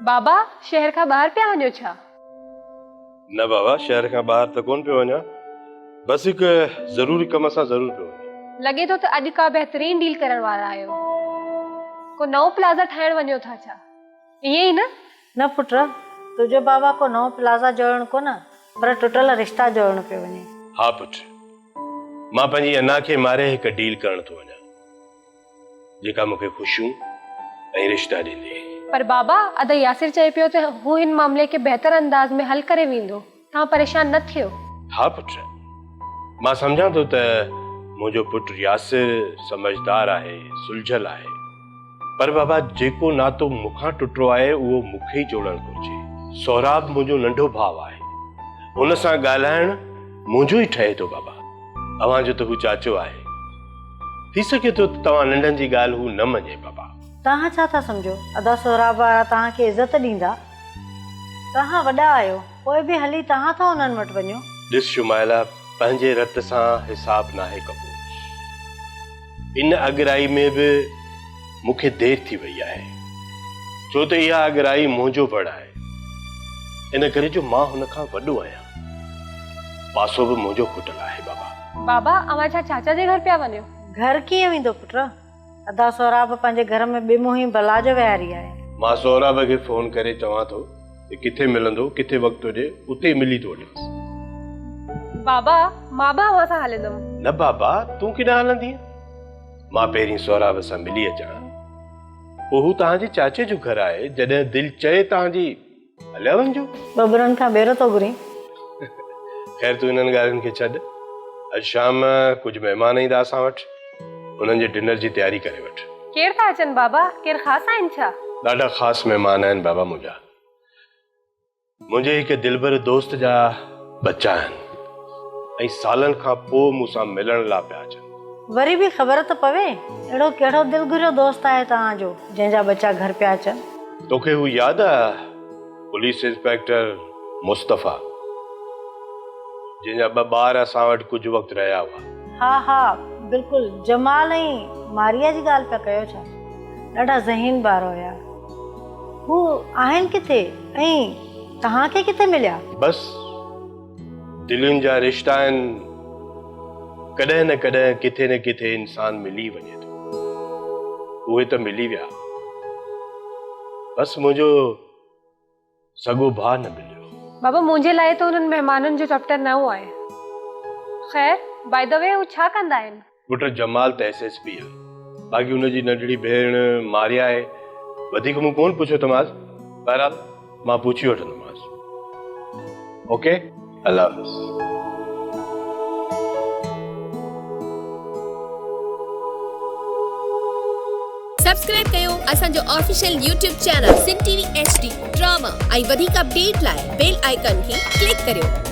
بابا، شهر کان ٻاهر پيا وڃو ڇا؟ نه بابا، شهر کان ٻاهر ته ڪونه پيو وڃان، بس هڪ ضروري ڪم سان ضرور پيو وڃان. لڳي ٿو ته اڄ ڪا بهترين ڊيل ڪرڻ وارا آهيو. ڪو نئون پلازا ٺاهڻ وڃو ٿا ڇا؟ ائين ئي نه؟ نه پٽ، تنهنجو بابا ڪو نئون پلازا جوڙڻ ڪونه، پر ٽٽل رشتا جوڙڻ پيو وڃي. ها پٽ، مان پنهنجي انا کي ماري هڪ ڊيل ڪرڻ ٿو وڃان. جيڪا مون کي خوشيون ۽ رشتا ڏيندي. پر بابا، ادا ياسر چئي پيو ته هو هن معاملي کي بهتر انداز ۾ حل ڪري ويندو، توهان پريشان نه ٿيو. ها پٽ، مان سمجهان ٿو ته منهنجو پٽ ياسر سمجهدار آهي، سلجهيل آهي. پر بابا، جيڪو ناتو مون کان ٽٽو آهي، اهو مون کي ئي جوڙڻ گهرجي. سهراب منهنجو ننڍو ڀاء آهي، هن سان ڳالهائڻ منهنجو ئي ٺهي ٿو بابا. اوهان جو ته هو چاچو آهي. ٿي سگهي ٿو ته توهان ننڍن جي ڳالهه هو نه مڃي بابا. توهان ڇا ٿا سمجهو ادا سهراب وارا توهان کي عزت ڏيندا؟ توهان وڏا آهيو پوء به هلي توهان ٿا انهن وٽ وڃو. ڏس شمائله پنهنجي رت سان حساب ناهي ڪبو. ان اڳرائي ۾ به مون کي دير ٿي وئي آهي. ڇو ته اها اڳرائي منهنجو وڙ آهي. ان ڪري جو مان هن کان وڏو آهيان. پاسو به منهنجو کٽل آهي بابا. بابا اوهان ڇا چاچا جي گهر پيا وڃو؟ گهر ڪيئن ويندو پٽ؟ ادا سهراب پنهنجي گهر ۾ ٻه منهين بلا جو ويهاري آهي. مان سهراب کي فون ڪري چوان ٿو ته ڪٿي ملندو، ڪٿي وقت هجي اتي ئي ملي ٿو وٺانس. بابا مان به اوهان سان هلندم. نه بابا تون ڪيڏانهن هلندينء؟ مان پهرين سهراب سان ملي اچان. پوء هو توهان جي چاچي جو گهر آهي، جڏهن دل چئي توهان جي هليا وڃجو. ٻٻرن کان ٻيرو ٿو گهرين. خير تون انهن ڳالهين کي ڇڏ. اڄ شام ڪجهه مهمان ايندا اسان وٽ. انهن جي ڊنر جي تياري ڪري وٺ. ڪير ٿا اچن بابا؟ ڪير خاص آهن ڇا؟ ڏاڍا خاص مهمان آهن بابا منهنجا. منهنجي هڪ دلبر دوست جا ٻچا آهن ۽ سالن کان پوء مون سان ملڻ لا پيا اچن. وري به خبر ته پوي، اهڙو ڪهڙو دل گهريو دوست آهي توهان جو، جنهن جا ٻچا گهر پيا اچن؟ توکي هو ياد آ پوليس انسپيڪٽر مصطفيٰ، جنهن جا ٻه ٻار اسان وٽ ڪجهه وقت رهيا هئا؟ ها ها بلڪل، جمال ۽ ماريا جي ڳالهه پيا ڪيو ڇا؟ ڏاڍا ذهين ٻار هيا. هو آهن ڪٿي ۽ توهان کي ڪٿي مليا؟ بس دلين جا رشتا آهن، ڪڏهن نه ڪڏهن ڪٿي نه ڪٿي انسان ملي وڃي ٿو. اهي ته ملي ويا، بس منهنجو سڳو ڀاء نه مليو. بابا منهنجي لاء ته انهن مهمانن جو چئپٽر نئون آهي. خير، باء the V هو ڇا ڪندا آهن؟ پٽ جمال ته ايس ايس پي آ باقي ان جي ننڍڙي ڀيڻ ماريا آهي وڌيڪ مون ڪون پڇيو ته مانس بهرحال مان پڇي وٺندومانس اوڪي الله حافظ. سبسڪرائب ڪيو اسان جو official YouTube channel Sindh T V H D drama ۽ وڌيڪ اپڊيٽ لاء بيل آئيڪان کي ڪلڪ ڪريو.